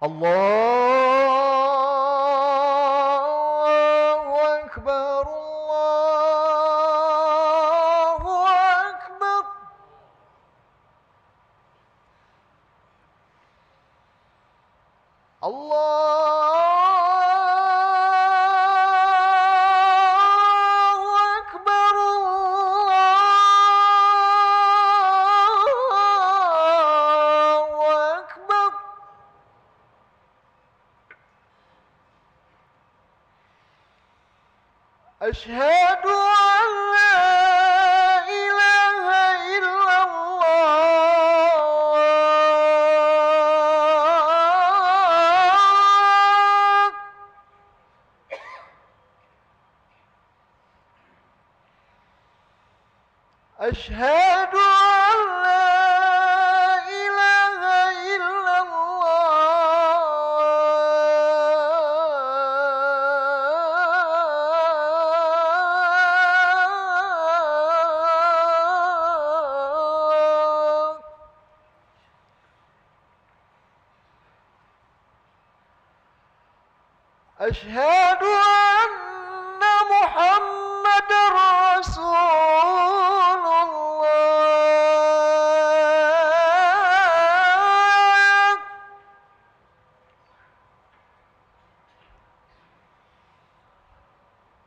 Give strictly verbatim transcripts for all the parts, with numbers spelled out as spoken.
Allahu Akbar, Allahu Akbar. Allahu Akbar, Allahu Akbar. أشهد أن لا إله إلا الله. أشهد أن لا إله إلا الله. أشهد أن محمدا رسول الله.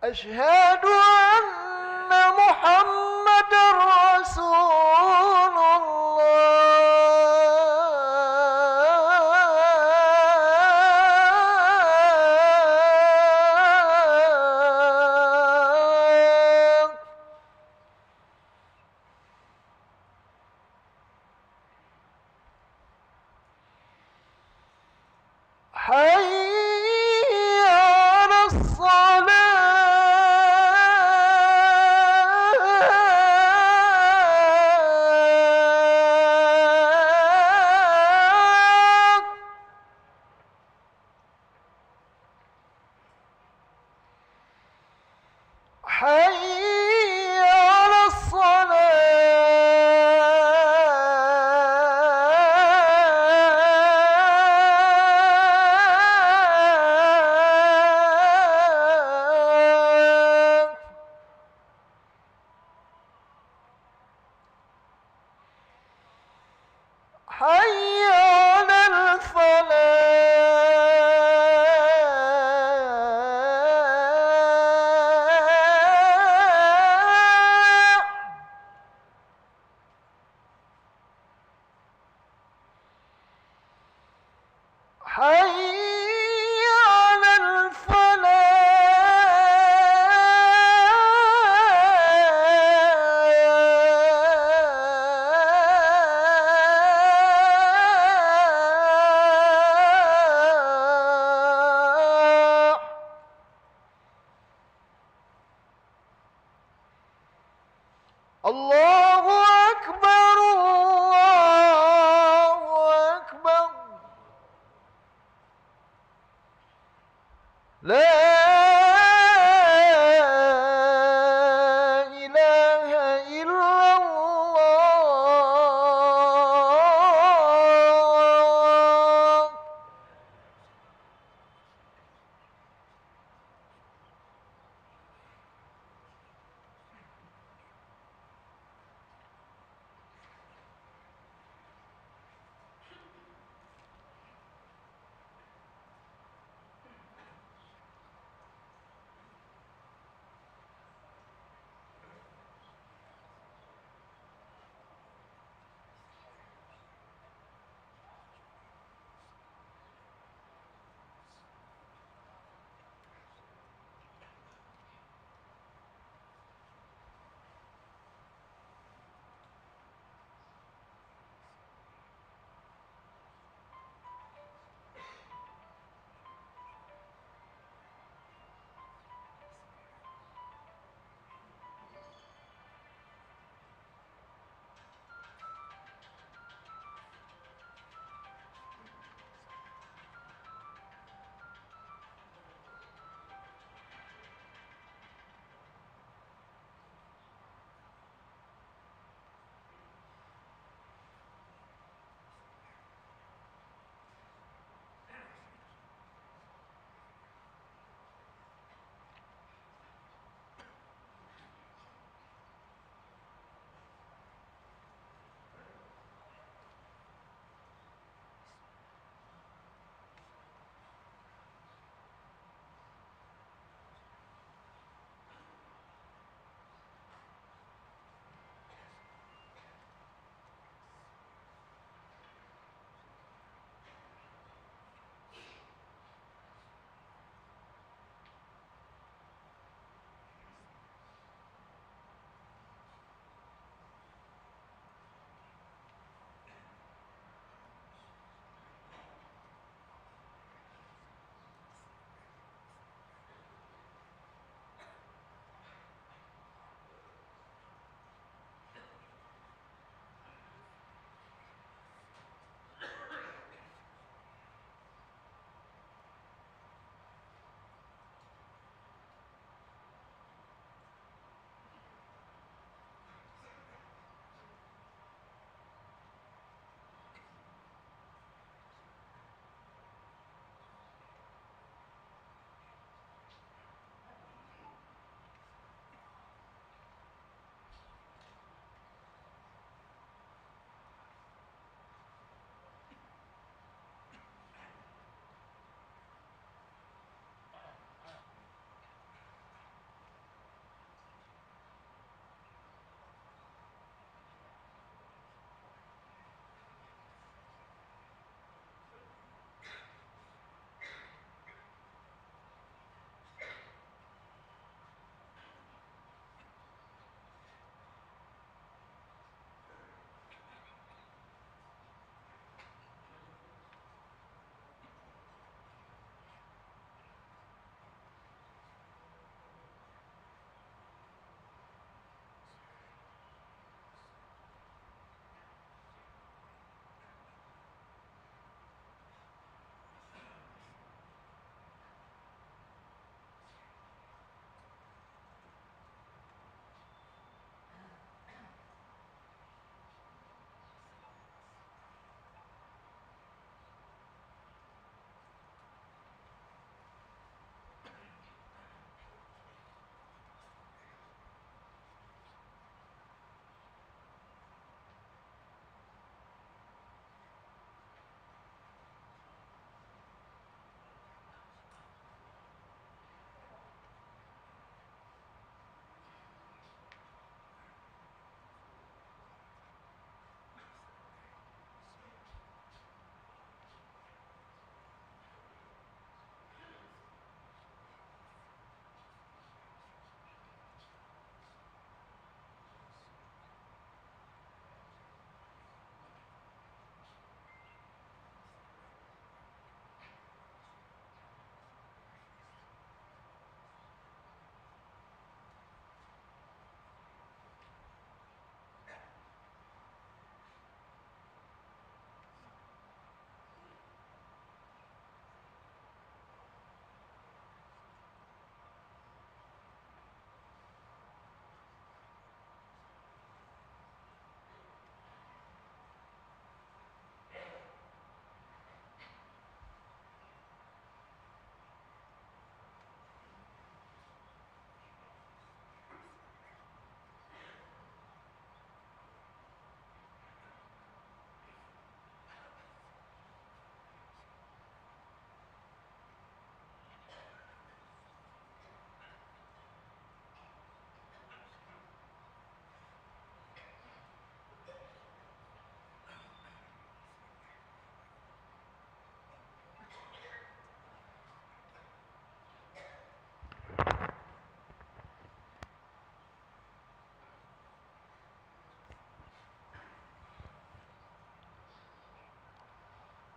أشهد أن محمدا رسول الله. حي على الصلاة. حي على الصلاة. حي على الفلاح. حي على الفلاح. الله أكبر، الله أكبر. لا إله إلا الله.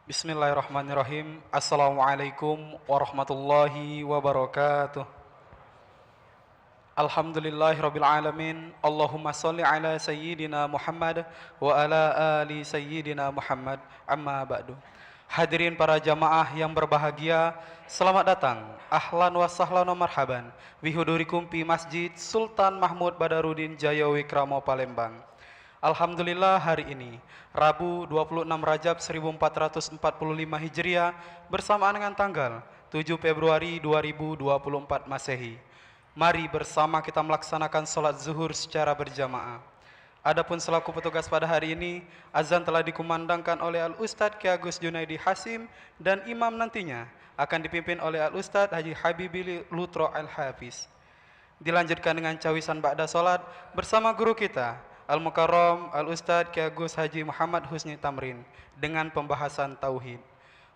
Bismillahirrahmanirrahim. Assalamualaikum warahmatullahi wabarakatuh. Alhamdulillahirabbil alamin. Allahumma shalli ala sayyidina Muhammad wa ala ali sayyidina Muhammad. Amma ba'du. Hadirin para jamaah yang berbahagia, selamat datang. Ahlan wa sahlan wa marhaban. Bihudurikum fi Masjid Sultan Mahmud Badarudin Jaya Wikramo Palembang. Alhamdulillah, hari ini, Rabu, dua puluh enam Rajab seribu empat ratus empat puluh lima Hijriah, bersamaan dengan tanggal tujuh Februari dua ribu dua puluh empat Masehi. Mari bersama kita melaksanakan sholat zuhur secara berjamaah. Adapun selaku petugas pada hari ini, azan telah dikumandangkan oleh Al Ustadz Kiai Agus Junaidi Hasim dan imam nantinya akan dipimpin oleh Al Ustadz Haji Habibili Lutro Al Hafiz. Dilanjutkan dengan cawisan ba'da sholat bersama guru kita, Al Mukarram Al Ustadz Kiai Agus Haji Muhammad Husni Tamrin, dengan pembahasan tauhid.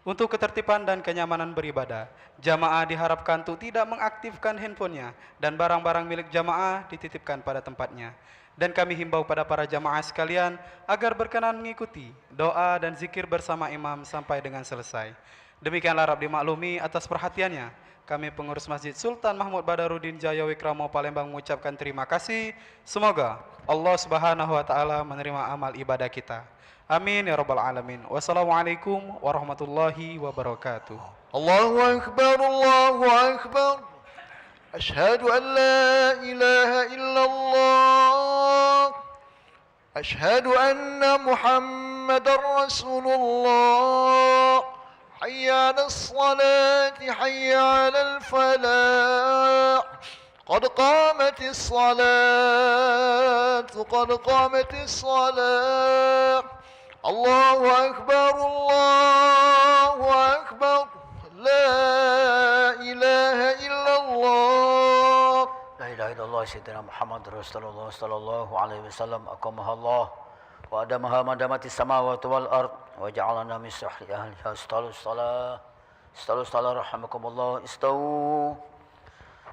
Untuk ketertiban dan kenyamanan beribadah, jamaah diharapkan untuk tidak mengaktifkan handphonenya dan barang-barang milik jamaah dititipkan pada tempatnya. Dan kami himbau pada para jamaah sekalian agar berkenan mengikuti doa dan zikir bersama imam sampai dengan selesai. Demikianlah harap dimaklumi atas perhatiannya. Kami pengurus Masjid Sultan Mahmud Badarudin Jaya Wikramo Palembang mengucapkan terima kasih. Semoga Allah Subhanahu wa taala menerima amal ibadah kita. Amin ya rabbal alamin. Wassalamualaikum warahmatullahi wabarakatuh. Allahu Akbar, Allahu Akbar. Ashhadu an la ilaha illallah. Ashhadu anna Muhammadar Rasulullah. Hayya 'alas salati, hayya 'alal falah. Qad qamatis salatu, qad qamatis salah. Allahu Akbar, Allahu Akbar. La ilaha illallah. La ilaha illallah, Sayyidina Muhammad Rasulullah sallallahu alaihi wasallam, aqamahallah wa adamaha ma damatis samawati wal ard, wa ja'alana min sahli ahliha. Istalu shalah. Istalu shalah rahimakumullah. Istau.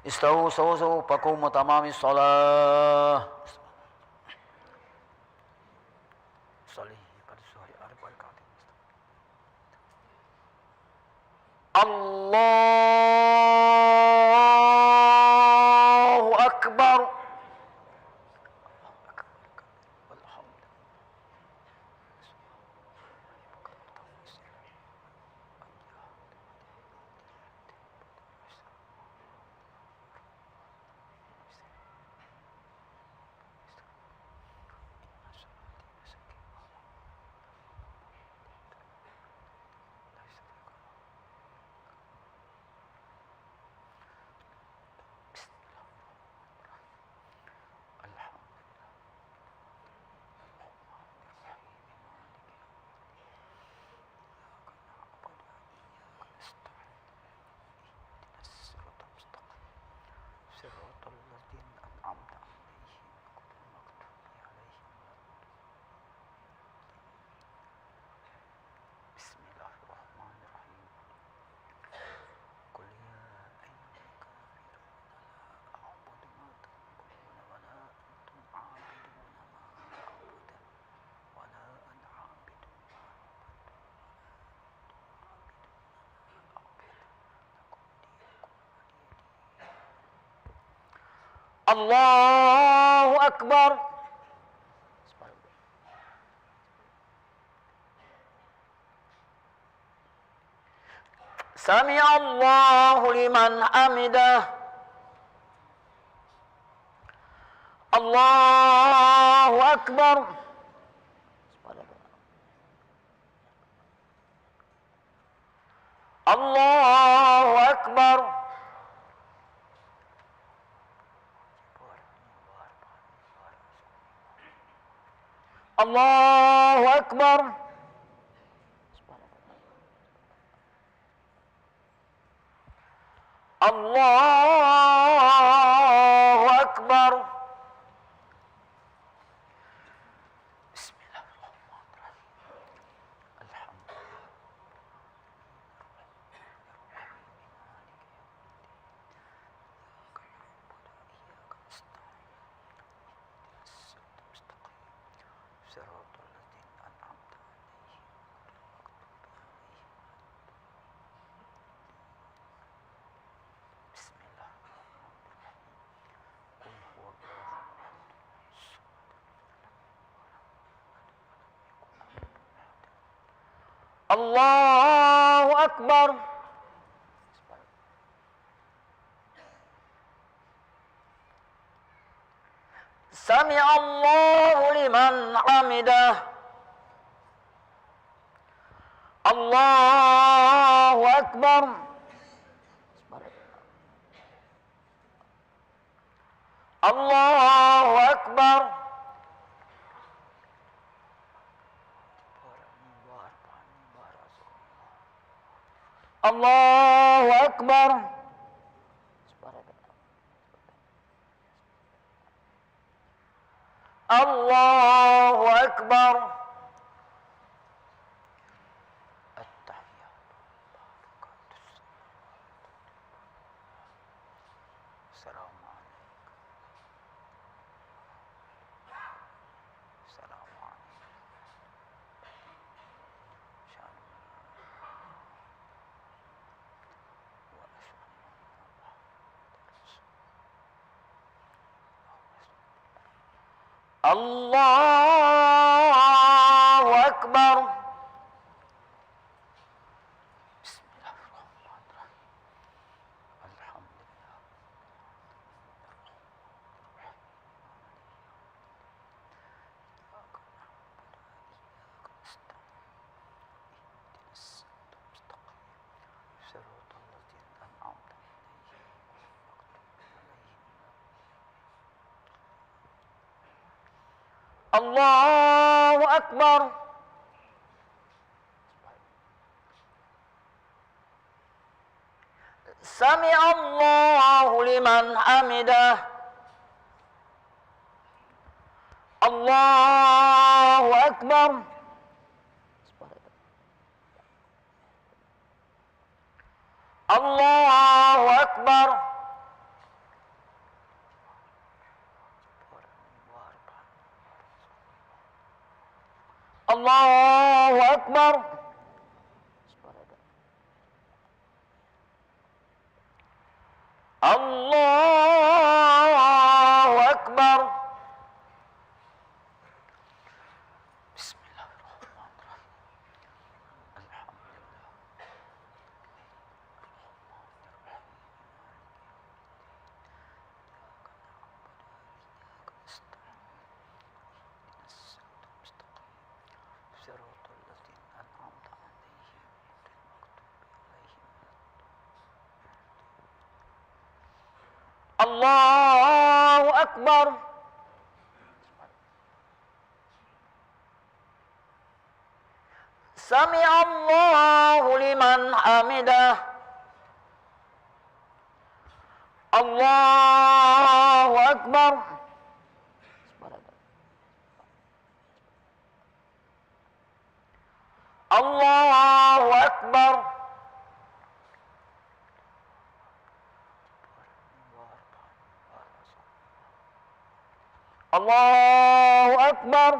Istau, sau, sau, faqumu tamami shalah. Salih, qad suhri arif wal katim. Allahu Akbar. Bismillahirrahmanirrahim. Qul ya ayyuhal kafirun, la a'budu ma ta'budun wa la antum 'abiduna ma a'budu wa la ana 'abidun ma 'abadtum wa la antum 'abiduna ma a'budu. Lakum dinukum waliya din. Allahu Akbar. Sami'allahu liman hamidah. Allahu Akbar. Allahu Akbar. Allahu Akbar. Allahu Akbar. Bismillahirrahmanirrahim. Alhamdulillah. Allahu Akbar. Sami'allahu liman hamidah. Allahu Akbar. Allahu Akbar. Allahu Akbar. Allahu Akbar. At-tahiyatu. Assalamualaikum. Assalamualaikum. Allahu Akbar. Bismillahirrahmanirrahim. Alhamdulillah. Allahu Akbar. Sami'allahu liman hamidah. Allahu Akbar. Allahu Akbar. Allahu Akbar. Allahu Akbar. Bismillahirrahmanirrahim. Alhamdulillah. Iyyaka na'budu wa iyyaka nasta'in. Ihdinas siratal mustaqim. Siratal ladzina an'amta 'alaihim ghairil maghdubi 'alaihim waladdallin. Allahu Akbar. Sami'allahu liman hamidah. Allahu Akbar. Allahu Akbar. Allahu Akbar.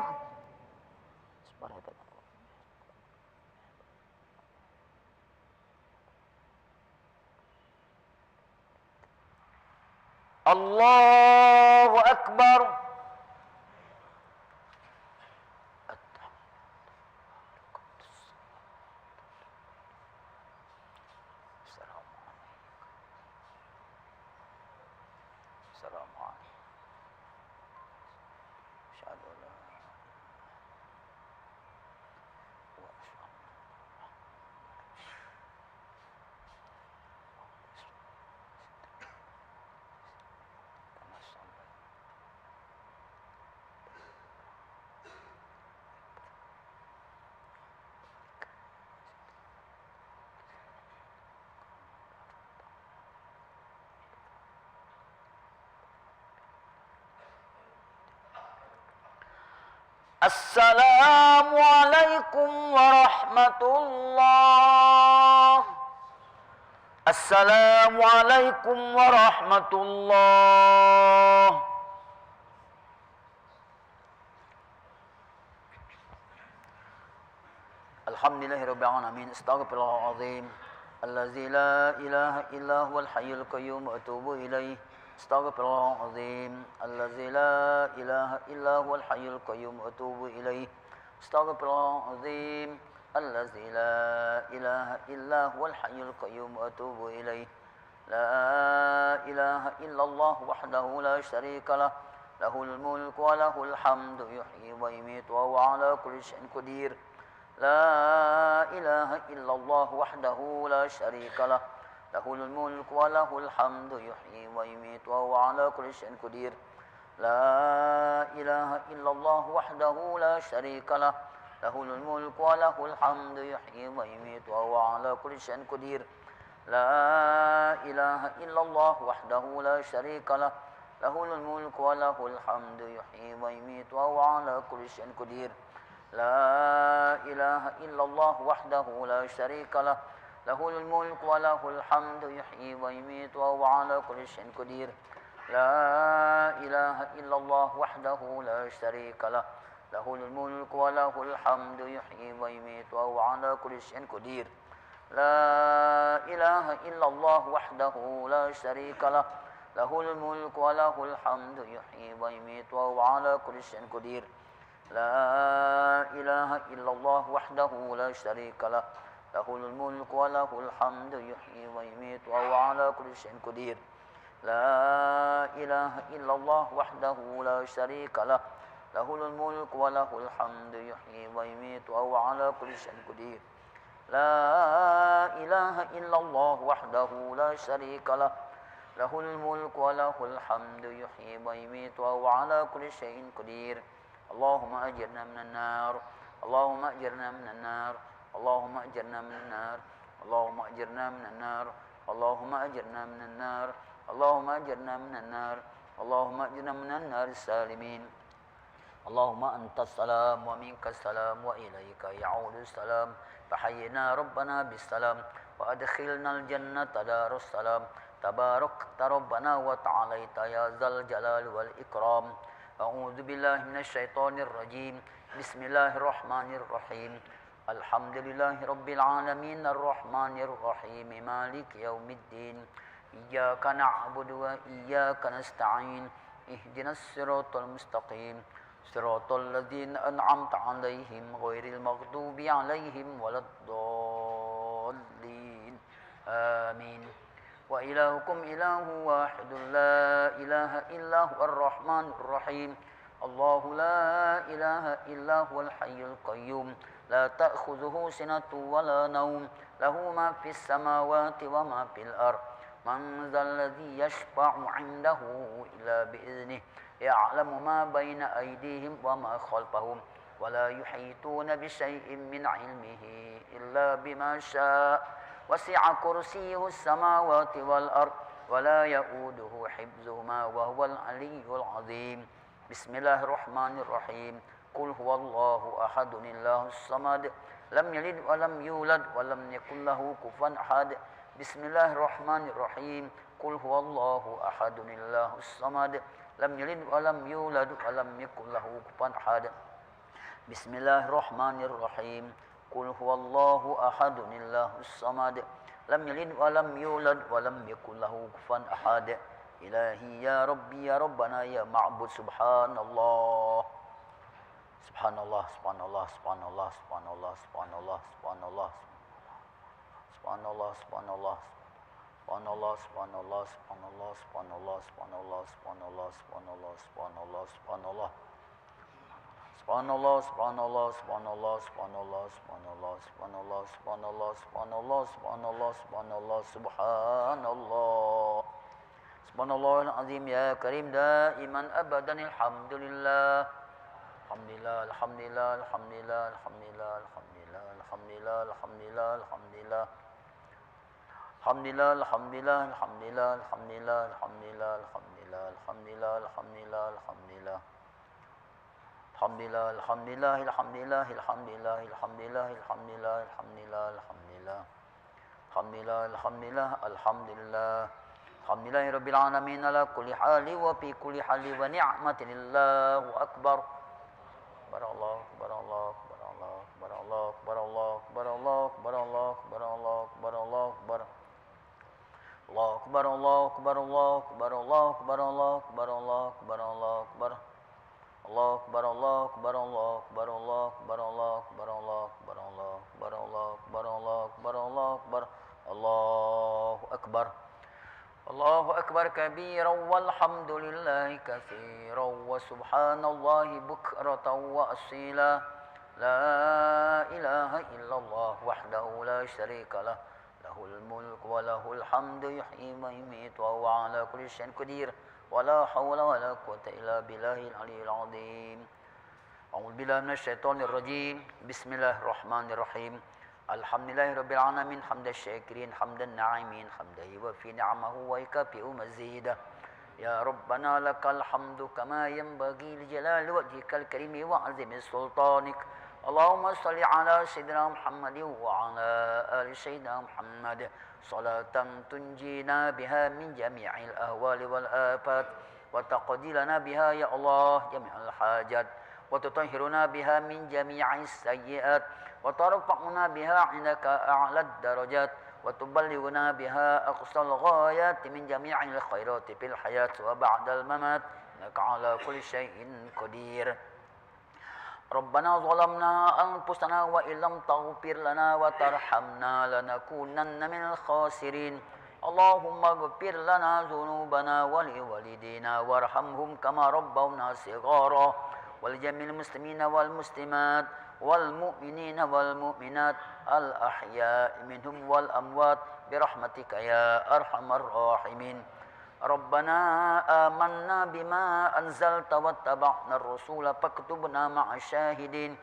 Allahu Akbar. Assalamualaikum. Assalamualaikum. Asyhadu an la ilaha illallah. Assalamualaikum warahmatullah. Assalamualaikum warahmatullah. Alhamdulillahirabbil alamin. Astaghfirullahalazim. Allazi la ilaha illa huwal hayyul qayyum wa atubu ilaih. Astaghfirullahalazim. Allazi la ilaha illa huwal hayyul qayyum wa atubu ilaih. Astaghfirullahalazim. الذي لا إله إلا هو الحي القيوم وأتوب إليه. لا إله إلا الله وحده لا شريك له، له الملك وله الحمد يحيي ويميت وهو على كل شيء قدير. لا إله إلا الله وحده لا شريك له، له الملك وله الحمد يحيي ويميت وهو على كل شيء قدير. لا إله إلا الله وحده لا شريك له، له الملك وله الحمد يحيي ويميت وهو على كل شيء قدير. لا إله إلا الله وحده لا شريك له، له الملك وله الحمد يحيي ويميت وهو على كل شيء قدير. لا إله إلا الله وحده لا شريك له، له الملك وله الحمد يحيي ويميت وهو على كل شيء قدير. لا إله إلا الله وحده لا شريك له، له الملك وله الحمد يحيي ويميت وهو على كل شيء قدير. لا إله إلا الله وحده لا شريك له، له الملك وله الحمد يحيي ويميت وهو على كل شيء قدير. لا إله إلا الله وحده لا شريك له، له الملك وله الحمد يحيي ويميت وهو على كل شيء قدير. لا إله إلا الله وحده لا شريك له، له الملك وله الحمد يحيي ويميت وهو على كل شيء قدير. لا إله إلا الله وحده لا شريك له، له الملك وله الحمد يحيي ويميت وهو على كل شيء قدير. اللهم أجرنا من النار، اللهم أجرنا من النار، اللهم أجرنا من النار، اللهم أجرنا من النار، اللهم أجرنا من النار، اللهم أجرنا من النار، اللهم أجرنا من النار سالمين. اللهم أنت السلام ومنك السلام وإليك يعود السلام. فحينا ربنا بالسلام وأدخلنا الجنة دار السلام. تباركت ربنا وتعاليت يا ذا الجلال والإكرام. أعوذ بالله من الشيطان الرجيم. بسم الله الرحمن الرحيم. الحمد لله رب العالمين، الرحمن الرحيم، مالك يوم الدين. إياك نعبد وإياك نستعين. اهدنا الصراط المستقيم. صراط الذين أنعمت عليهم غير المغضوب عليهم ولا الضالين. آمين. وإلهكم إله واحد لا إله إلا هو الرحمن الرحيم. الله لا إله إلا هو الحي القيوم. لا تأخذه سنة ولا نوم. له ما في السماوات وما في الأرض. من ذا الذي يشفع عنده إلا بإذنه. يعلم ما بين أيديهم وما خلفهم. ولا يحيطون بشيء من علمه إلا بما شاء. وسع كرسيه السماوات والأرض. ولا يؤوده حفظهما وهو العلي العظيم. بسم الله الرحمن الرحيم. قل هو الله أحد الله الصمد. لم يلد ولم يولد ولم يكن له كفوا أحد. بسم الله الرحمن الرحيم. قل هو الله أحد الله الصمد. لم يلد ولم يولد ولم يكن له كفوا أحد. بسم الله الرحمن الرحيم. قل هو الله أحد الله الصمد. لم يلد ولم يولد ولم يكن له كفوا أحد. إلهي يا ربي يا ربنا يا معبود، سبحان الله. سبحان الله، سبحان الله، سبحان الله، سبحان الله، سبحان الله، سبحان الله. سبحان الله، سبحان الله. سبحان الله، سبحان الله، سبحان الله، سبحان الله، سبحان الله، سبحان الله، سبحان الله، سبحان الله. سبحان الله، سبحان الله، سبحان الله، سبحان الله، سبحان الله، سبحان الله، سبحان الله، سبحان الله، سبحان الله، سبحان الله. سبحان الله العظيم يا كريم دائما أبدا. الحمد لله. الحمد لله، الحمد لله، الحمد لله، الحمد لله، الحمد لله، الحمد لله، الحمد لله. الحمد لله، الحمد لله، الحمد لله، الحمد لله، الحمد لله، الحمد لله، الحمد لله، الحمد لله. الحمد لله، الحمد لله، الحمد لله، الحمد لله، الحمد لله، الحمد لله، الحمد لله، الحمد لله. الحمد لله، الحمد لله، الحمد لله. الحمد لله رب العالمين على كل حال وفي كل حال ونعمة الله أكبر. أكبر، الله أكبر، الله أكبر، الله أكبر، الله أكبر، الله أكبر، الله أكبر، الله أكبر، الله أكبر، الله أكبر. الله أكبر، الله أكبر، الله أكبر، الله أكبر، الله أكبر، الله أكبر. الله أكبر، الله أكبر، الله أكبر، الله أكبر، الله أكبر، الله أكبر، الله أكبر، الله أكبر. كبيرا والحمد لله كثيرا وسبحان الله بكرة وأصيلا. لا إله إلا الله وحده لا شريك له، له الملك وله الحمد يحيي ويميت وهو على كل شيء قدير. ولا حول ولا قوة إلا بالله العلي العظيم. أعوذ بالله من الشيطان الرجيم. بسم الله الرحمن الرحيم. الحمد لله رب العالمين، حمد الشاكرين، حمد الناعمين، حمدا يوافي نعمه ويكافئ مزيده. يا ربنا لك الحمد كما ينبغي لجلال وجهك الكريم وعظيم سلطانك. اللهم صل على سيدنا محمد وعلى آل سيدنا محمد، صلاة تنجينا بها من جميع الأهوال والآفات، وتقضي لنا بها يا الله جميع الحاجات، وتطهرنا بها من جميع السيئات، وترفعنا بها عندك أعلى الدرجات، وتبلغنا بها أقصى الغايات من جميع الخيرات في الحياة وبعد الممات، إنك على كل شيء قدير. ربنا ظلمنا أنفسنا وإن لم تغفر لنا وترحمنا لنكونن من الخاسرين. اللهم اغفر لنا ذنوبنا ولوالدينا وارحمهم كما ربونا صغارا، ولجميع المسلمين والمسلمات والمؤمنين والمؤمنات الأحياء منهم والأموات برحمتك يا أرحم الراحمين. ربنا آمنا بما أنزلت واتبعنا الرسول فاكتبنا مع الشاهدين.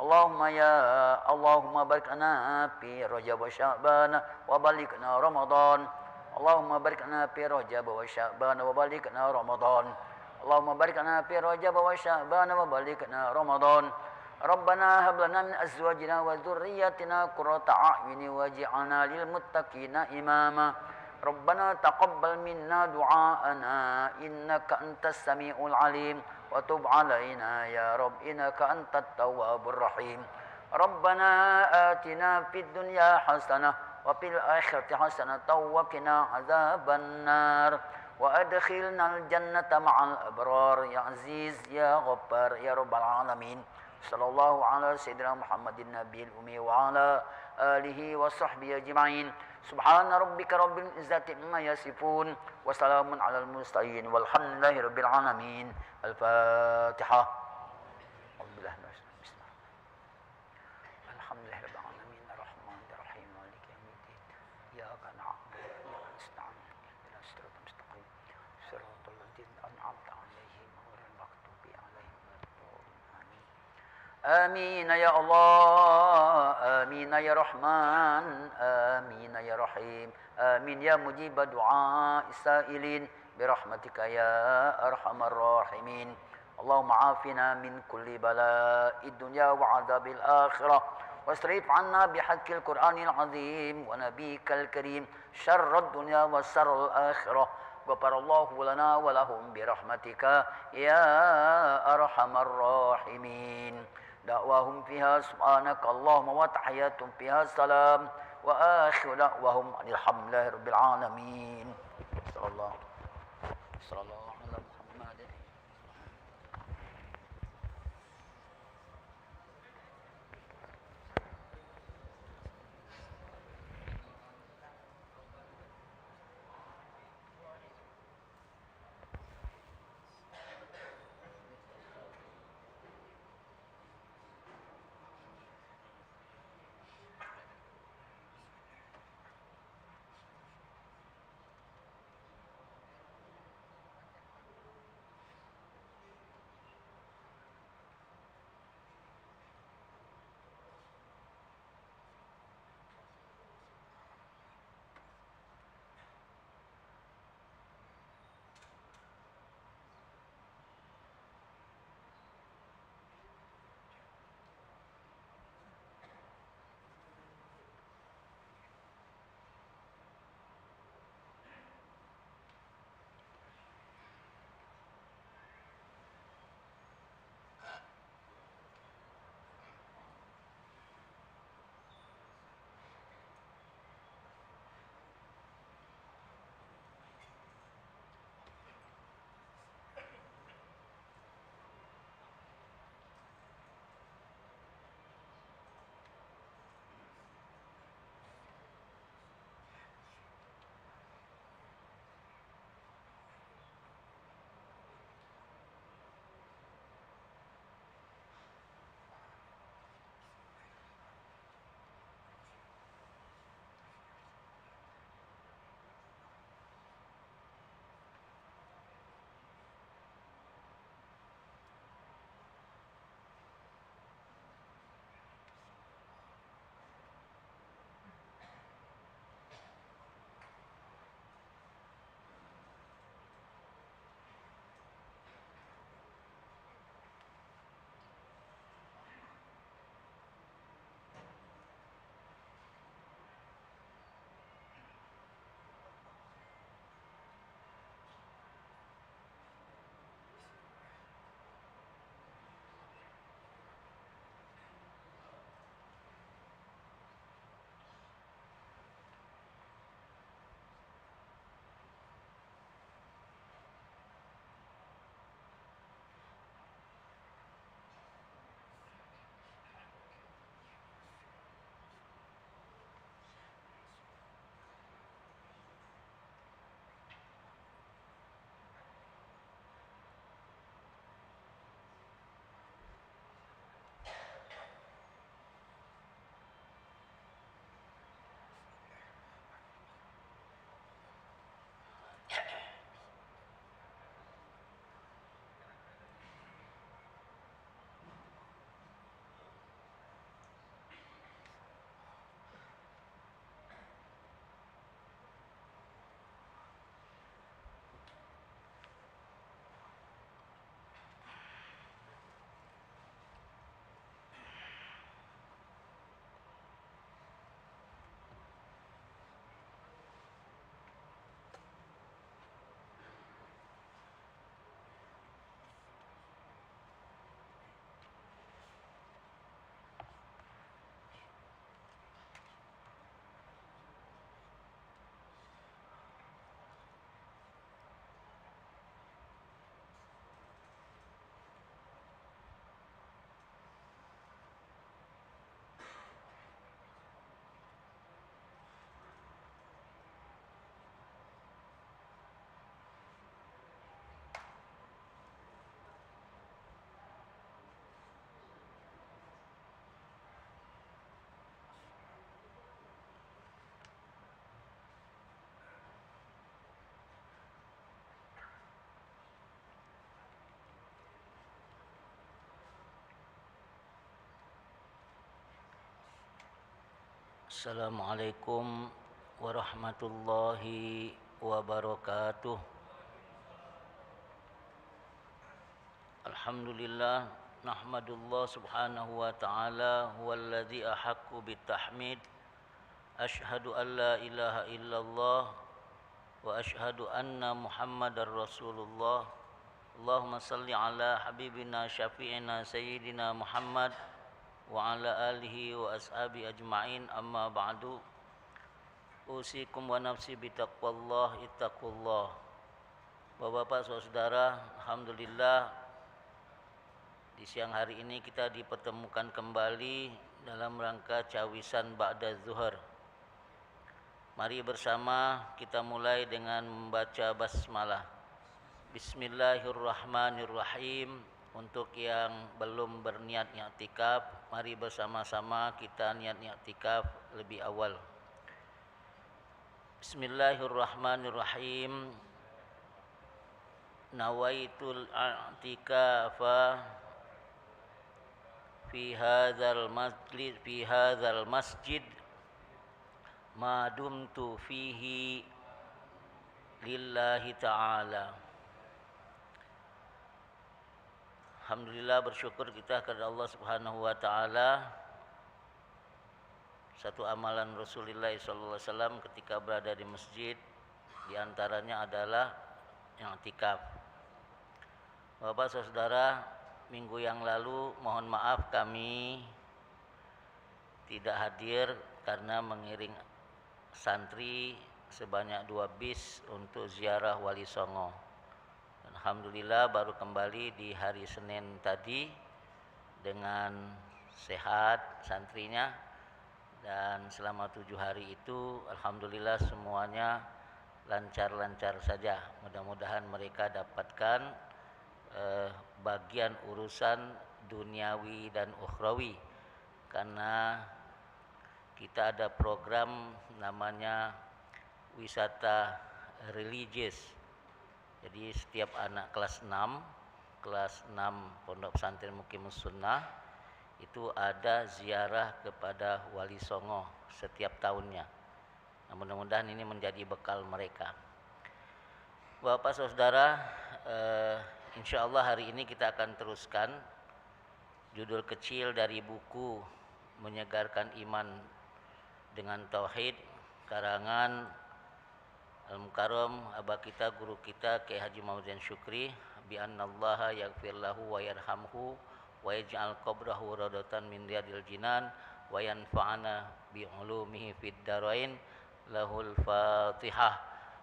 اللهم يا، اللهم بارك لنا في رجب وشعبان وبلغنا رمضان. اللهم بارك لنا في رجب وشعبان وبلغنا رمضان. اللهم بارك لنا في رجب وشعبان وبلغنا رمضان. ربنا هب لنا من أزواجنا وذرياتنا قرة أعين واجعلنا للمتقين إماما. ربنا تقبل منا دعاءنا إنك أنت السميع العليم وتب علينا يا رب إنك أنت التواب الرحيم. ربنا آتنا في الدنيا حسنة وفي الآخرة حسنة وقنا عذاب النار وأدخلنا الجنة مع الأبرار يا عزيز يا غفار يا رب العالمين. صلى الله على سيدنا محمد النبي الأمي وعلى آله وصحبه أجمعين. سبحان ربك رب العزة عما يصفون وسلام على المرسلين والحمد لله رب العالمين. الفاتحة. أعوذ بالله من الشيطان. بسم الله. الحمد لله رب العالمين. الرحمن الرحيم. مالك يوم الدين. إياك نعبد وإياك نستعين. اهدنا الصراط المستقيم. صراط الذين أنعمت عليهم غير المغضوب عليهم ولا الضالين. آمين. آمين يا الله. آمين يا رحمن. آمين يا رحيم. آمين يا مجيب دعاء السائلين برحمتك يا أرحم الراحمين. اللهم عافنا من كل بلاء الدنيا وعذاب الآخرة، واصرف عنا بحق القرآن العظيم ونبيك الكريم شر الدنيا وشر الآخرة. غفر الله لنا ولهم برحمتك يا أرحم الراحمين. دعواهم فيها سبحانك اللهم وتحياتهم فيها سلام وآخر دعواهم أن الحمد لله رب العالمين. صلى الله، صلى الله على محمد. Assalamualaikum warahmatullahi wabarakatuh. Alhamdulillah, nahmadullah subhanahu wa ta'ala, huwallazi ahaqqu bitahmid. Asyhadu an la ilaha illallah wa asyhadu anna Muhammadar Rasulullah. Allahumma salli ala habibina syafi'ina sayyidina Muhammad wa ala alihi wa ashabi ajma'in, amma ba'du. Usikum wa nafsi bitaqwallah, ittaqullah. Bapak-bapak, saudara-saudara, alhamdulillah, di siang hari ini kita dipertemukan kembali dalam rangka cawisan ba'da zuhur. Mari bersama kita mulai dengan membaca basmalah. Bismillahirrahmanirrahim. Untuk yang belum berniat iktikaf, mari bersama-sama kita niat iktikaf lebih awal. Bismillahirrahmanirrahim. Nawaitul i'tikafa fi hadzal majlis, fi hadzal masjid, ma dumtu fihi lillahi ta'ala. Alhamdulillah, bersyukur kita kepada Allah Subhanahu wa Ta'ala. Satu amalan Rasulullah sallallahu alaihi wasallam ketika berada di masjid, di antaranya adalah i'tikaf. Bapak, saudara, minggu yang lalu, mohon maaf, kami tidak hadir karena mengiring santri sebanyak dua bis untuk ziarah Wali Songo. Alhamdulillah, baru kembali di hari Senin tadi dengan sehat santrinya, dan selama tujuh hari itu, alhamdulillah, semuanya lancar-lancar saja. Mudah-mudahan mereka dapatkan, eh, bagian urusan duniawi dan ukhrawi, karena kita ada program namanya wisata religius. Jadi, setiap anak kelas enam, kelas enam Pondok Pesantren Muqimus Sunnah, itu ada ziarah kepada Wali Songo setiap tahunnya. Nah, mudah-mudahan ini menjadi bekal mereka. Bapak, saudara, eh, insya Allah hari ini kita akan teruskan judul kecil dari buku Menyegarkan Iman dengan Tauhid, karangan Al-Mukarram Aba kita, guru kita, Kiai Haji Muhammad Zain Syukri, bi annallaha yaghfir lahu wa yarhamhu wa yaj'al qabrahu raudatan min riyadil jinan wa yanfa'ana bi ulumihi fid darain. Lahul Fatihah.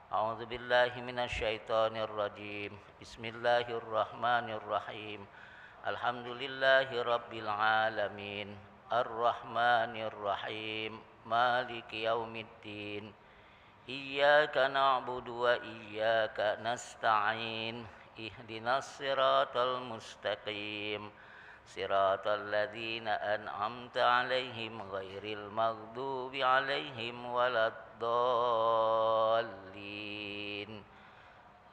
A'udzu billahi minasy syaithanir rajim. Bismillahirrahmanirrahim. Alhamdulillahi rabbil alamin. Arrahmanirrahim. Maliki yaumiddin. Iyyaka na'budu wa iyyaka nasta'in. Ihdinas siratal mustaqim. Siratal ladzina an'amta 'alaihim ghairil maghdubi 'alaihim waladdallin.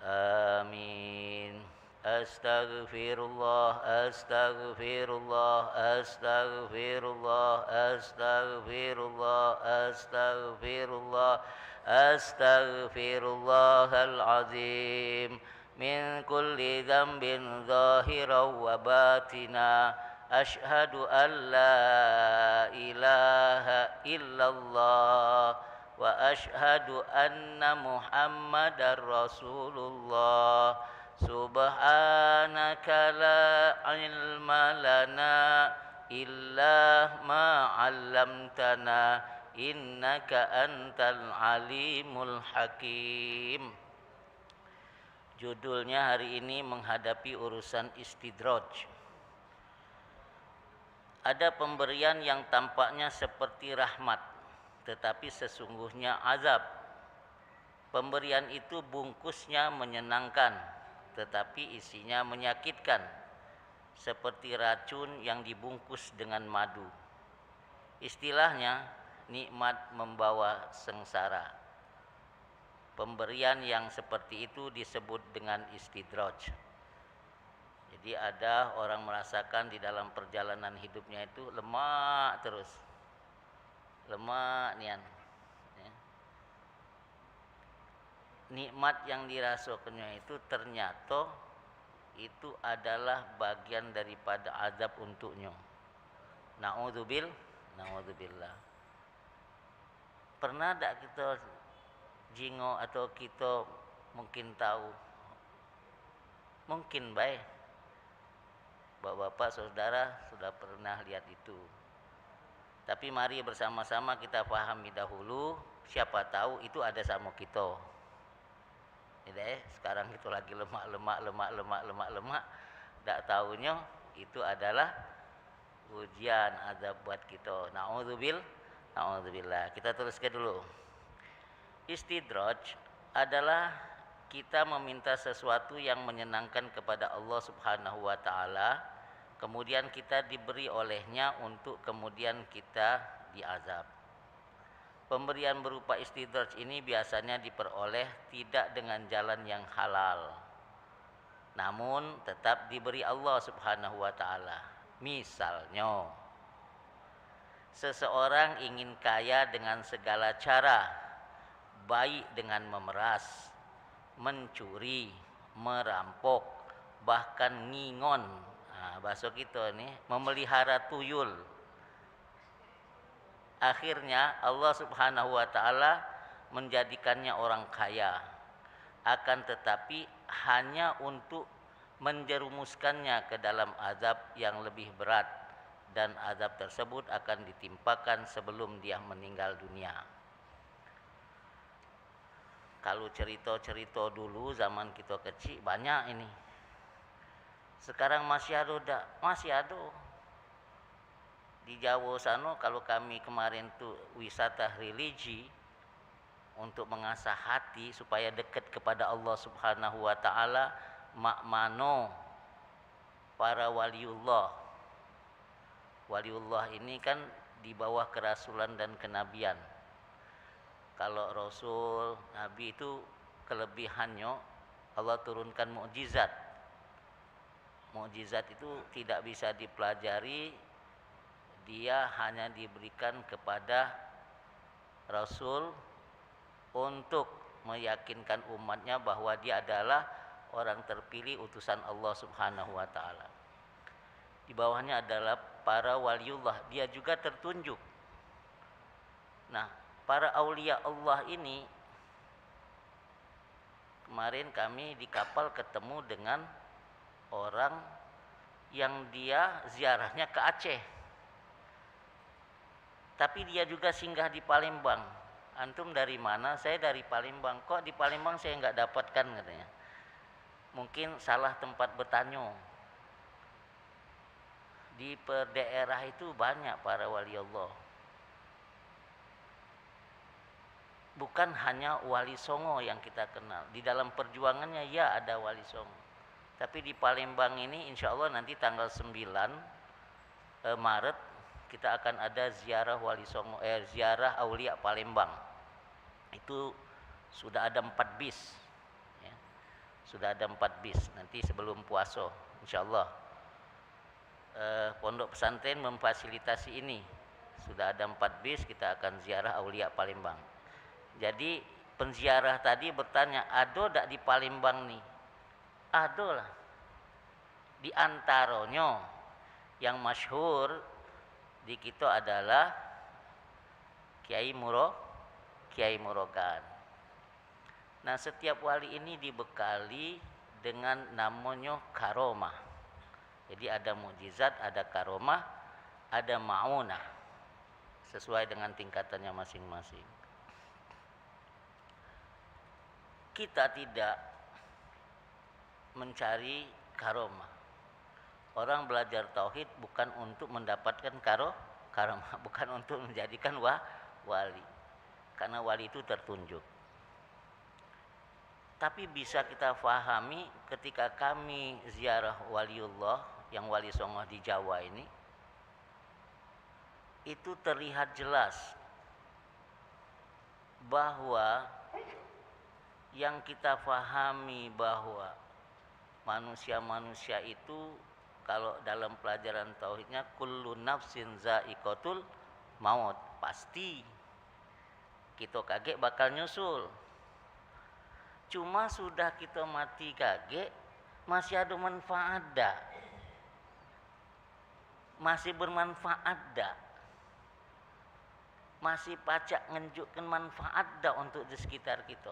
Amin. Astaghfirullah, astaghfirullah, astaghfirullah, astaghfirullah, astaghfirullah, astaghfirullahal azim. Min kulli dzambin zahiran wa batina. Asyhadu an la ilaha illallah wa asyhadu anna Muhammadar Rasulullah. Subhanaka la ilma lana illa ma 'allamtana, innaka antal alimul hakim. Judulnya hari ini menghadapi urusan istidraj. Ada pemberian yang tampaknya seperti rahmat, tetapi sesungguhnya azab. Pemberian itu bungkusnya menyenangkan, tetapi isinya menyakitkan, seperti racun yang dibungkus dengan madu. Istilahnya, nikmat membawa sengsara. Pemberian yang seperti itu disebut dengan istidraj. Jadi, ada orang merasakan di dalam perjalanan hidupnya itu lemak terus. Lemak nian. Ya. Nikmat yang dirasokannyo itu ternyato itu adalah bagian daripada azab untuknyo. Naudzubil-, naudzubillah. Pernah dak kito jingok atau kito mungkin tahu? Mungkin bae. Bapak-bapak, saudara sudah pernah lihat itu. Tapi mari bersama-sama kita pahami dahulu, siapa tahu itu ada samo kito. Ini deh, sekarang itu lagi lemak, lemak, lemak, lemak, lemak, lemak. Dak taunyo itu adalah ujian, azab buat kito. Naudzubil-, naudzubillah. Kita teruskan dulu. Istidraj adalah kita meminta sesuatu yang menyenangkan kepada Allah Subhanahu wa Ta'ala, kemudian kita diberi olehnya untuk kemudian kita diazab. Pemberian berupa istidraj ini biasanya diperoleh tidak dengan jalan yang halal, namun tetap diberi Allah Subhanahu wa Ta'ala. Misalnyo, seseorang ingin kaya dengan segala cara, baik dengan memeras, mencuri, merampok, bahkan ngingon. Nah, bahasa kita ni, memelihara tuyul. Akhirnya, Allah Subhanahu wa Ta'ala menjadikannya orang kaya, akan tetapi hanya untuk menjerumuskannya ke dalam azab yang lebih berat, dan azab tersebut akan ditimpakan sebelum dia meninggal dunia. Kalu cerito-cerito dulu zaman kito kecik banyak ini. Sekarang masih ado dak? Masih ado. Di Jawa sano, kalu kami kemarin tu wisata religi untuk mengasah hati supaya dekat kepada Allah Subhanahu wa Ta'ala, mak mano para waliullah. Waliullah ini kan di bawah kerasulan dan kenabian. Kalau rasul, nabi itu kelebihannyo Allah turunkan mukjizat. Mukjizat itu tidak bisa dipelajari, dia hanya diberikan kepada rasul untuk meyakinkan umatnya bahwa dia adalah orang terpilih utusan Allah Subhanahu wa Ta'ala. Di bawahnya adalah para waliullah, dia juga tertunjuk. Nah, para aulia Allah ini, kemarin kami di kapal ketemu dengan orang yang dia ziarahnya ke Aceh. Tapi dia juga singgah di Palembang. "Antum dari mana?" "Saya dari Palembang." "Kok di Palembang saya nggak dapatkan?" katanya. Mungkin salah tempat bertanyo. Di per daerah itu banyak para wali Allah. Bukan hanya Wali Songo yang kita kenal. Di dalam perjuangannya, ya, ada Wali Songo. Tapi di Palembang ini, insya Allah nanti tanggal sembilan, eh, Maret, kita akan ada ziarah Wali Songo, eh, ziarah Aulia Palembang. Itu sudah ada empat bis. Ya. Sudah ada empat bis. Nanti sebelum puasa, insya Allah. Eh, pondok pesantren memfasilitasi ini. Sudah ada empat bis, kita akan ziarah Aulia Palembang. Jadi, penziarah tadi bertanya, "Ado dak di Palembang ni?" Ado lah. Di antaronyo yang masyhur di kito adalah Kiai Muro-, Kiai Murogan. Nah, setiap wali ini dibekali dengan namonyo karomah. Jadi, ada mukjizat, ada karomah, ada maunah, sesuai dengan tingkatannya masing-masing. Kita tidak mencari karomah. Orang belajar tauhid bukan untuk mendapatkan karo-, karomah, bukan untuk menjadikan wa-, wali. Karena wali itu tertunjuk. Tapi bisa kita fahami ketika kami ziarah waliullah yang Wali Songo di Jawa ini, itu terlihat jelas bahwa yang kita fahami bahwa manusia-manusia itu, kalau dalam pelajaran tauhidnya, "Kullu nafsin za'iqatul maut." Pasti kito kagek bakal nyusul. Cuma sudah kito mati kagek, masih ado manfaat dak? Masih bermanfaat dak? Masih pacak ngenjukkan manfaat dak untuk di sekitar kito?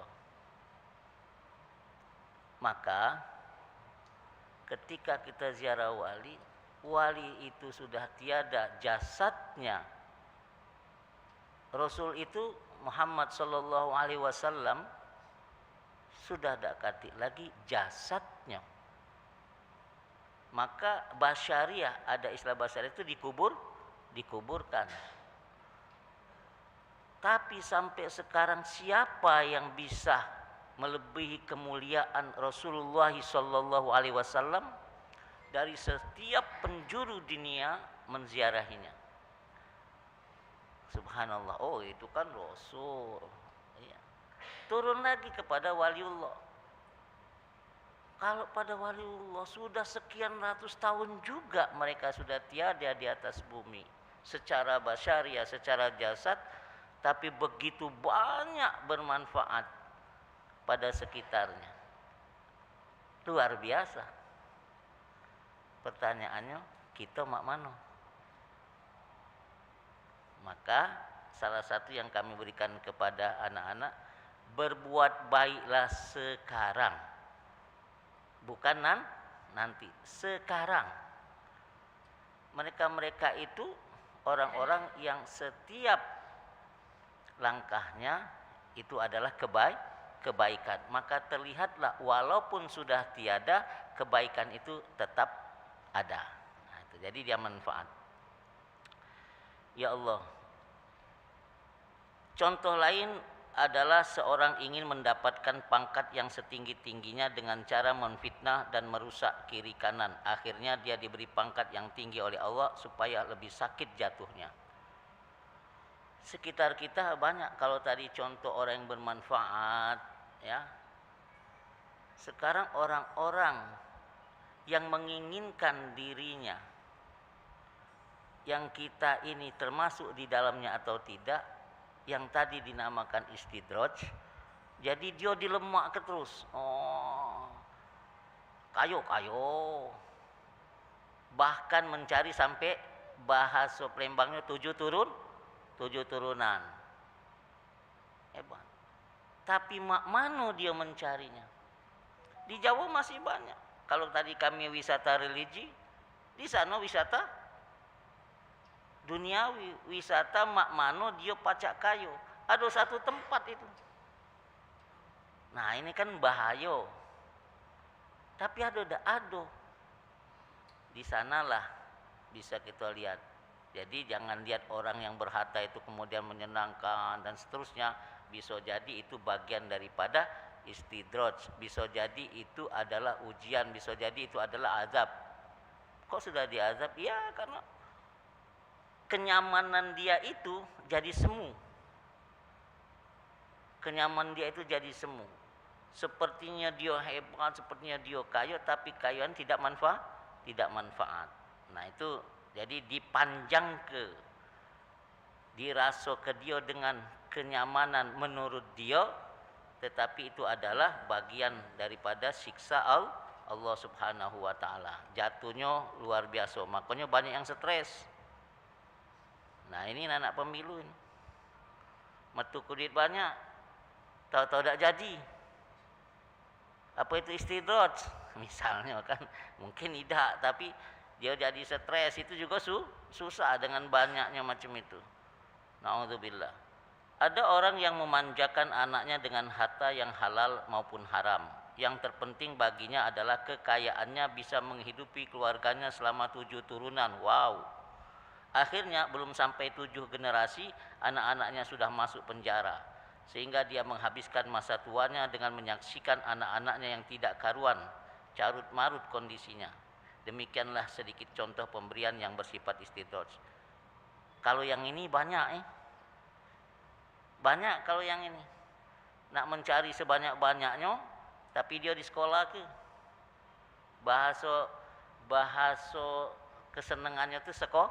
Maka, ketika kita ziarah wali, wali itu sudah tiada jasadnya, Rasul itu, Muhammad sallallahu alaihi wasallam, sudah dak katik lagi jasadnya. Maka basyariah, ada istilah basyariah itu dikubur, dikuburkan. Tapi sampai sekarang siapa yang bisa melebihi kemuliaan Rasulullah sallallahu alaihi wasallam dari setiap penjuru dunia menziarahinya? Subhanallah. Oh, itu kan Rasul. Iya. Turun lagi kepada waliullah. Kalau pada waliullah sudah sekian ratus tahun juga mereka sudah tiada di atas bumi secara basyariah, secara jasad, tapi begitu banyak bermanfaat pada sekitarnya. Luar biasa. Pertanyaannya, kita mak mano? Maka, salah satu yang kami berikan kepada anak-anak, berbuat baiklah sekarang. Bukan nan-, nanti, sekarang. Mereka-mereka itu orang-orang yang setiap langkahnya itu adalah kebai-, kebaikan. Maka terlihatlah walaupun sudah tiada, kebaikan itu tetap ada. Nah, itu. Jadi dia manfaat. Ya Allah. Contoh lain adalah seorang ingin mendapatkan pangkat yang setinggi-tingginya dengan cara memfitnah dan merusak kiri kanan. Akhirnya dia diberi pangkat yang tinggi oleh Allah supaya lebih sakit jatuhnya. Sekitar kita banyak, kalau tadi contoh orang yang bermanfaat, ya. Sekarang orang-orang yang menginginkan dirinya, yang kita ini termasuk di dalamnya atau tidak, yang tadi dinamakan istidraj, jadi dia dilemakke terus. Oh, kayo, kayo. Bahkan mencari sampai, bahaso Palembangnya, tujuh turun, tujuh turunan. Hebat. Tapi mak mano dia mencarinya? Di Jawa masih banyak. Kalau tadi kami wisata religi, di sana wisata duniawi, wisata mak mano dia pacak kayo. Ada satu tempat itu. Nah, ini kan bahayo. Tapi ada dak? Ada. Di sanalah bisa kita lihat. Jadi, jangan lihat orang yang berharta itu kemudian menyenangkan dan seterusnya. Bisa jadi itu bagian daripada istidraj. Bisa jadi itu adalah ujian. Bisa jadi itu adalah azab. Kok sudah diazab? Ya, karena kenyamanan dia itu jadi semu. Kenyamanan dia itu jadi semu. Sepertinya dia hebat, sepertinya dia kayo, tapi kayoan tidak manfa-, tidak manfaat. Nah, itu jadi dipanjangke, dirasoke dia dengan kenyamanan menurut dia, tetapi itu adalah bagian daripada siksa Al-, Allah Subhanahu wa Ta'ala. Jatuhnyo luar biasa. Makanya banyak yang stres. Nah, ini anak pemilu ini. Metu ku duit banyak, tau-tau dak jadi. Apa itu istidraj? Misalnya kan, mungkin idak, tapi dia jadi stres, itu juga su-, susah dengan banyaknya macam itu. Naudzubillah. Ada orang yang memanjakan anaknya dengan harta yang halal maupun haram. Yang terpenting baginya adalah kekayaannya bisa menghidupi keluarganya selama tujuh turunan. Wow. Akhirnya, belum sampai tujuh generasi, anak-anaknya sudah masuk penjara. Sehingga dia menghabiskan masa tuanya dengan menyaksikan anak-anaknya yang tidak karuan, carut-marut kondisinya. Demikianlah sedikit contoh pemberian yang bersifat istidraj. Kalau yang ini banyak, eh. Banyak kalau yang ini. Nak mencari sebanyak-banyaknyo, tapi dia di sekolah ke. Bahaso, bahaso kesenengannya tu seko-,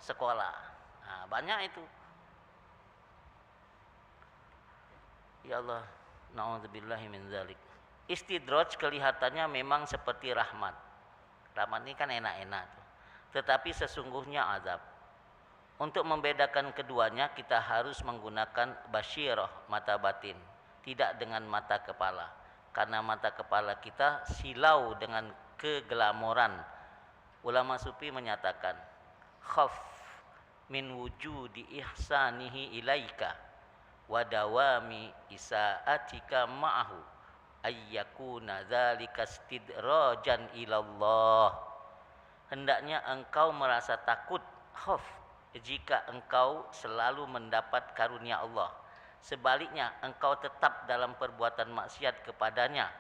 sekolah. Ha, banyak itu. Ya Allah, naudzubillahi min dzalik. Istidraj kelihatannya memang seperti rahmat. Rahmat ini kan enak-enak tuh. Tetapi sesungguhnya azab. Untuk membedakan keduanya, kita harus menggunakan basyirah, mata batin, tidak dengan mata kepala. Karena mata kepala kita silau dengan keglamoran. Ulama sufi menyatakan, "Khaf min wujudi ihsanihi ilaika wa dawami isaatika ma'ahu ayyakuna dzalika istidrajan ilallah." Hendaknya engkau merasa takut, khauf, jika engkau selalu mendapat karunia Allah. Sebaliknya, engkau tetap dalam perbuatan maksiat kepadanya.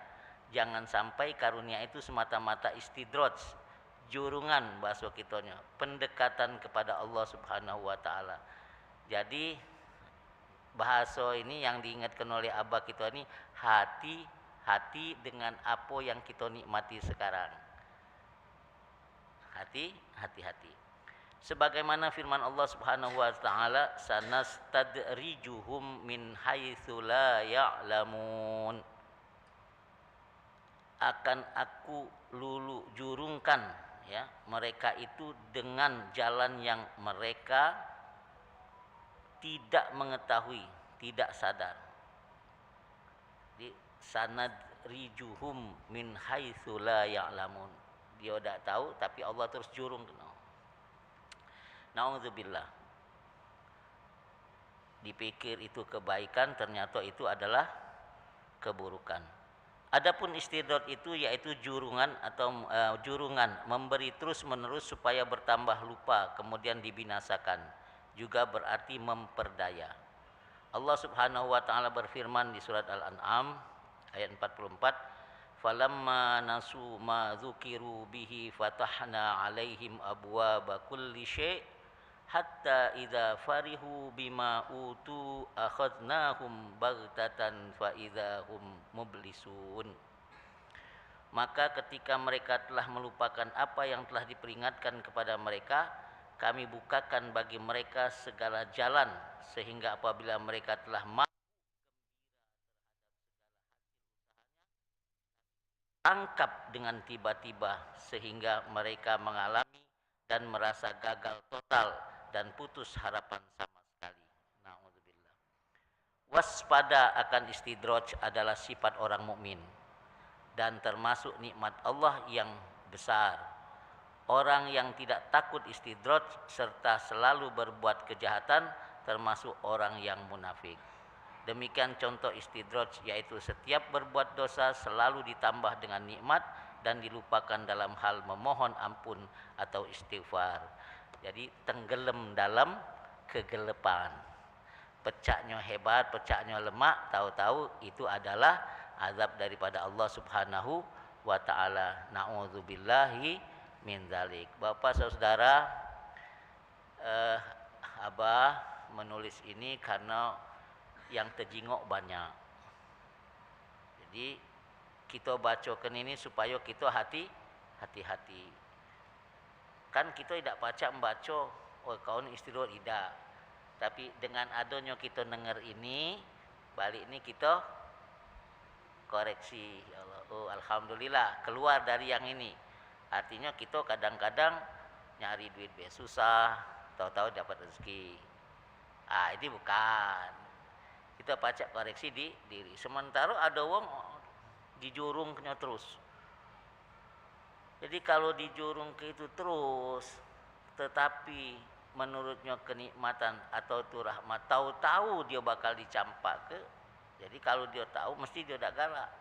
Jangan sampai karunia itu semata-mata istidraj, jurungan bahaso kitonyo, pendekatan kepada Allah Subhanahu wa Ta'ala. Jadi, bahaso ini yang diingatkan oleh Abah kito ini, hati-hati dengan apo yang kito nikmati sekarang. Hati, hati-hati. Sebagaimana firman Allah Subhanahu wa Ta'ala, "Sanastadrijuhum min haitsu la ya'lamun." Akan Aku lulu jurungkan, ya, mereka itu dengan jalan yang mereka tidak mengetahui, tidak sadar. Jadi, "Sanadrijuhum min haitsu la ya'lamun." Dia dak tahu, tapi Allah terus jurung kena. Naudzubillah. Dipikir itu kebaikan, ternyata itu adalah keburukan. Adapun istidraj itu yaitu jurungan atau, eh, jurungan memberi terus-menerus supaya bertambah lupa, kemudian dibinasakan. Juga berarti memperdaya. Allah Subhanahu wa Ta'ala berfirman di surat Al-An'am ayat empat puluh empat, "Falamma nasu ma dzukiru bihi fatahna 'alaihim abwaba kulli syai', hatta idza farihu bima utu akhadnahum baghtatan fa idza hum mublisun." Maka ketika mereka telah melupakan apa yang telah diperingatkan kepada mereka, Kami bukakan bagi mereka segala jalan, sehingga apabila mereka telah ma- tangkap dengan tiba-tiba, sehingga mereka mengalami dan merasa gagal total dan putus harapan sama sekali. Naudzubillah. Waspada akan istidraj adalah sifat orang mukmin dan termasuk nikmat Allah yang besar. Orang yang tidak takut istidraj serta selalu berbuat kejahatan termasuk orang yang munafik. Demikian contoh istidraj, yaitu setiap berbuat dosa selalu ditambah dengan nikmat dan dilupakan dalam hal memohon ampun atau istighfar. Jadi, tenggelam dalam kegelapan. Pecaknyo hebat, pecaknyo lemak, tahu-tahu itu adalah azab daripada Allah Subhanahu wa Ta'ala. Na'udzubillahi min dzalik. Bapak, saudara, eh, Abah menulis ini karena yang tejingok banyak. Jadi, kito bacokan ini supayo kito hati, hati-hati. Kan kito idak pacak membaco, "Oh, kau ni istidraj," idak. Tapi dengan adonyo kito denger ini, balik ni kito koreksi. Ya Allah, oh, alhamdulillah, keluar dari yang ini. Artinyo kito kadang-kadang nyari duit be susah, tahu-tahu dapat rezeki. Ah, ini bukan. Kito pacak koreksi di diri. Sementara ado wong dijurungkenyo terus. Jadi, kalu dijurungke itu terus, tetapi menurutnyo kenikmatan atau tu rahmat, tahu-tahu dio bakal dicampakke. Jadi, kalu dio tahu, mesti dio dak galak.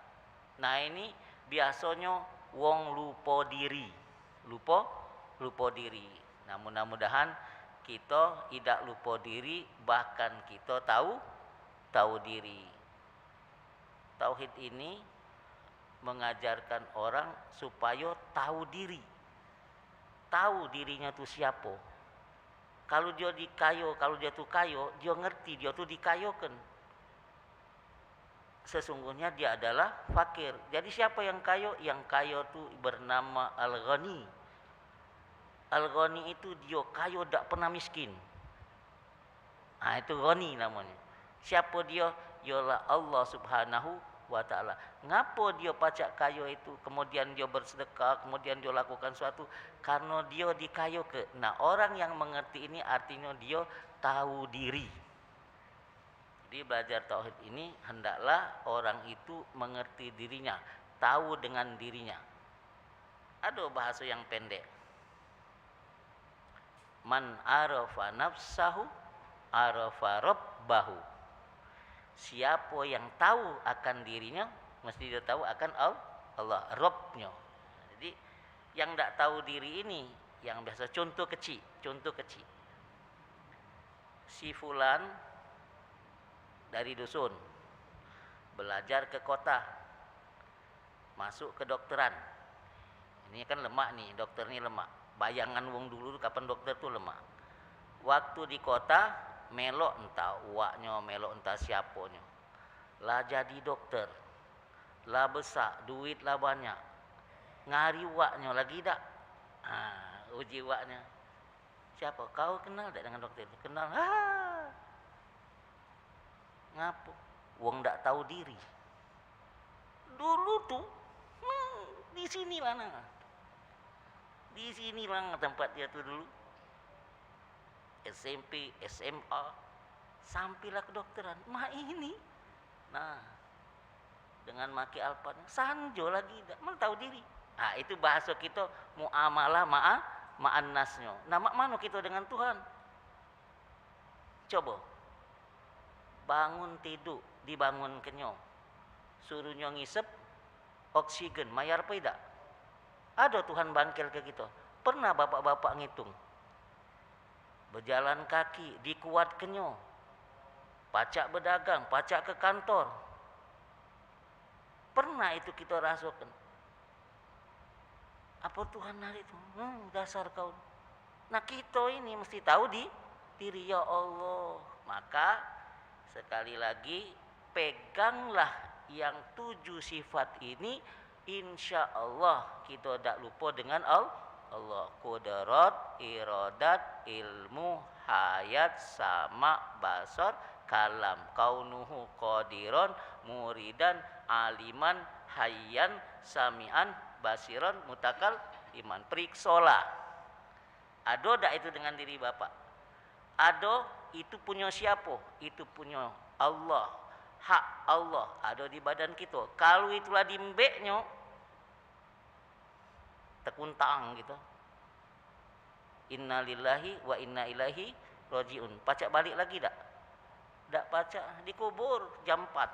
Nah, ini biasonyo wong lupo diri. Lupo, lupo diri. Nah, mudah-mudahan kito idak lupo diri, bahkan kito tahu, tahu diri. Tauhid ini mengajarkan orang supayo tahu diri. Tahu dirinyo tu siapo. Kalu dio dikayo, kalu dio tu kayo, dio ngerti dio tu dikayoken. Sesungguhnya dia adalah fakir. Jadi, siapo yang kayo? Yang kayo tu bernama Al-Ghani. Al-Ghani itu dio kayo dak pernah miskin. Ha, itu ghani namonyo. Siapo dio? ialah Allah Subhanahu wa Ta'ala. Ngapo dio pacak kayo itu, kemudian dio bersedekah, kemudian dio lakukan suatu? Karno dio dikayoke. Nah, orang yang mengerti ini artinyo dio tahu diri. Jadi, belajar tauhid ini hendaklah orang itu mengerti dirinya, tahu dengan dirinya. Ado bahaso yang pendek. "Man arafa nafsahu, arafa rabbahu." Siapo yang tahu akan dirinya, mesti dio tahu akan Al-, Allah, Rabbnyo. Jadi, yang dak tahu diri ini, yang biaso, contoh kecik, contoh kecik. Si fulan dari dusun belajar ke kota, masuk kedokteran. Ini kan lemak ni, dokter ni lemak. Bayangan wong dulu tu kapan dokter tu lemak. Waktu di kota, melok entah uwaknyo, melok entah siaponyo. Lah jadi dokter. Lah besak, duit lah banyak. Ngari uwaknyo lagi dak? Ha, uji uwaknyo. "Siapo? Kau kenal dak dengan dokter itu?" "Kenal." "Ha! Ngapo?" "Wong dak tahu diri. Dulu tu, hmm, di sinilah, nah. Di sinilah tempat dia tu dulu. S M P, S M A, sampailah kedokteran. Mak ini." Nah, dengan make Alphard, sanjo lagi dak, mana tahu diri. Ha, itu bahaso kito muamalah ma'a, ma'an nasnyo. Nah, mak mano kito dengan Tuhan? Cobo. Bangun tiduk, dibangunkenyo. Suruhnyo ngisep oksigen, mayar apo idak? Ado Tuhan bangkelke kito? Pernah bapak-bapak ngitung? Bejalan kaki, dikuatkenyo. Pacak bedagang, pacak ke kantor. Pernah itu kito rasokan? Apo Tuhan narik tu? Hmm, dasar kau. Nah, kito ini mesti tahu di diri, ya Allah. Maka, sekali lagi, peganglah yang tujuh sifat ini, insya Allah kito dak lupo dengan Al-, Allah. Kudrat, iradat, ilmu, hayat, sama', basar, kalam. Kaunuhu qadiran, muridan, aliman, hayyan, sami'an, basiran, mutakalliman. Periksolah. Ado dak itu dengan diri bapak? Ado, itu punyo siapo? Itu punyo Allah. Hak Allah ado di badan kito. Kalu itulah diembeknyo, tekuntang kito. Innalillahi wa inna ilaihi rajiun. Pacak balik lagi dak? Dak pacak. Dikubur jam empat,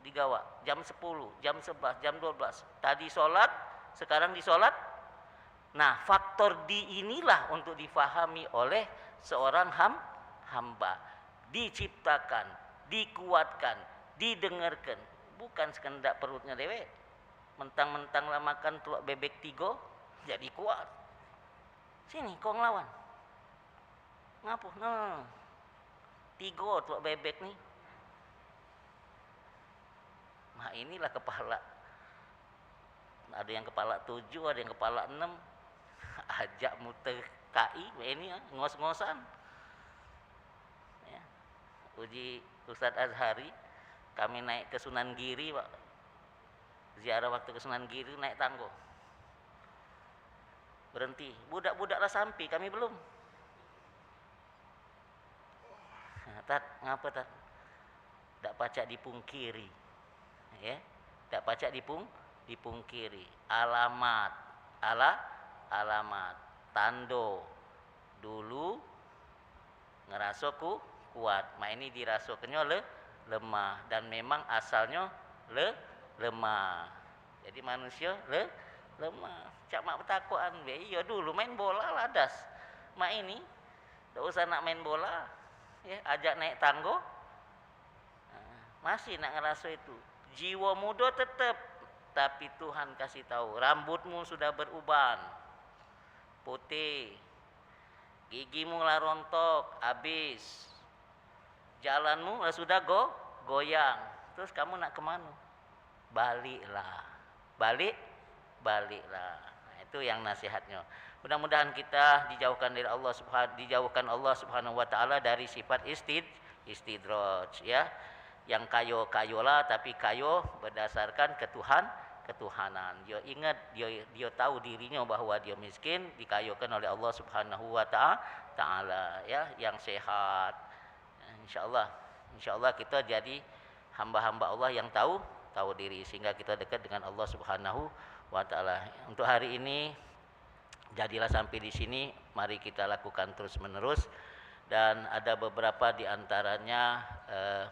digawa jam sepuluh, jam sebelas, jam dua belas. Tadi solat, sekarang disolat. Nah, faktor di inilah untuk difahami oleh seorang ham-, hamba. Diciptakan, dikuatkan, didengarkan. Bukan sekendak perutnya dewek. Mentang-mentang lah makan telok bebek tigo, jadi kuat. Sini, kau ngelawan. Ngapo? Nah, tigo telok bebek ni. Nah, inilah kepala. Ada yang kepala tujuh, ada yang kepala enam. Ajak muter K I, ini ya, ngos-ngosan. Ya. Uji Ustadz Azhari, kami naik ke Sunan Giri, Pak. Ziarah waktu ke Sunan Giri naik tanggo. Berhenti. Budak-budak lah sampai, kami belum. Tat, ngapa, Tat? Dak pacak dipungkiri. Ya, dak pacak dipung-, dipungkiri. Alamat, ala-, alamat, tando. Dulu ngeraso ku kuat, mak ini dirasokenyo le-, lemah, dan memang asalnyo le-, lemah. Jadi manusia le-, lemah. Cak mak betakokan be, iyo dulu main bola ladas. Mak ini dak usah nak main bola, ya, ajak naik tanggo, nah, masih nak ngeraso itu. Jiwo mudo tetep, tapi Tuhan kasih tahu, rambutmu sudah beruban, putih, gigimu lah rontok, habis. Jalanmu lah sudah go-, goyang. Terus kamu nak ke mano? Baliklah. Balik, baliklah. Nah, itu yang nasihatnyo. Mudah-mudahan kita dijauhkan dari Allah Subhan-, dijauhkan Allah Subhanahu wa Taala dari sifat istid-, istidraj, ya. Yang kayo, kayolah, tapi kayo berdasarkan ketuhan, ketuhanan. Dia ingat, dia, dia tahu dirinya bahwa dia miskin, dikayokan oleh Allah Subhanahu wa Ta'a-, Taala, ya, yang sehat. Insyaallah, insyaallah kita jadi hamba-hamba Allah yang tahu, tahu diri, sehingga kita dekat dengan Allah Subhanahu wa Taala. Untuk hari ini, jadilah sampai di sini, mari kita lakukan terus-menerus. Dan ada beberapa di antaranya, eh,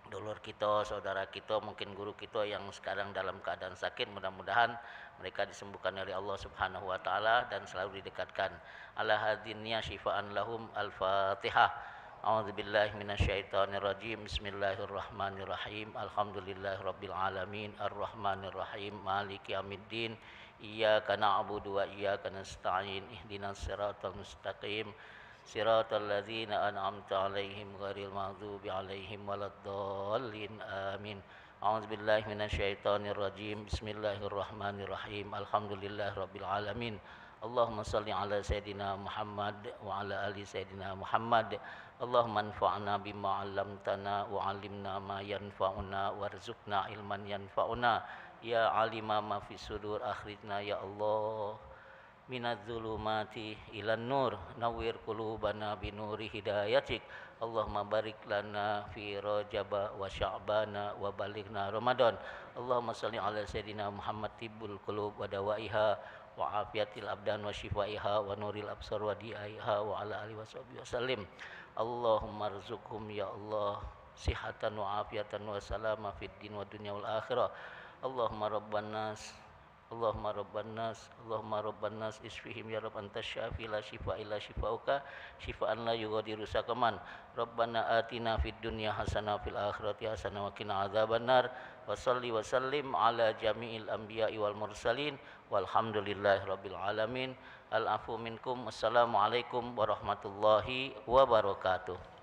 dulur kita, saudara kita, mungkin guru kita yang sekarang dalam keadaan sakit, mudah-mudahan mereka disembuhkan oleh Allah Subhanahu wa Taala dan selalu didekatkan. Ala hadzinnya syifaan lahum. Al-Fatihah. A'udzubillahi minasyaitonirrajim. Bismillahirrahmanirrahim. Alhamdulillahirabbil alamin. Arrahmanirrahim. Maliki yaumiddin. Iyyaka na'budu wa iyyaka nasta'in. Ihdinas siratal mustaqim. Siratal ladzina an'amta 'alaihim ghairil maghdubi 'alaihim waladdallin. Amin. A'udzubillahi minasyaitonirrajim. Bismillahirrahmanirrahim. Alhamdulillahirabbil alamin. Allahumma shalli ala sayyidina Muhammad wa ala ali sayyidina Muhammad. Allahumma anfa'na bima 'allamtana wa 'allimna ma yanfa'una warzuqna ilman yanfa'una. Ya 'alima ma fis sudur, akhrijna ya Allah minadz zulumati ilan nur, nawwir qulubana binuri hidayatik. Allahumma barik lana fi Rajaba wa Sya'bana wa balighna Ramadan. Allahumma shalli ala sayyidina Muhammad tibbul qulub wa dawaiha wa afiatil abdan wa syifaiha wa nuril absar wa diaiha wa ala alihi wa sahbihi wa sallim. Allahumma rzuqhum ya Allah sihatan wa afiatan wa salama fid din wa dunya wal akhirah. Allahumma rabban nas Allahumma rabban nas, Allahumma rabban nas, isfihim ya Rabb, anta syafi la syifa illa syifauka, syifaan la yughadiru saqaman. Rabbana atina fid dunya hasanah fil akhirati hasanah wa qina adzabannar. Wa shalli wa sallim ala jami'il anbiya'i wal mursalin. Walhamdulillahi rabbil alamin. Al afu minkum. Wassalamualaikum warahmatullahi wabarakatuh.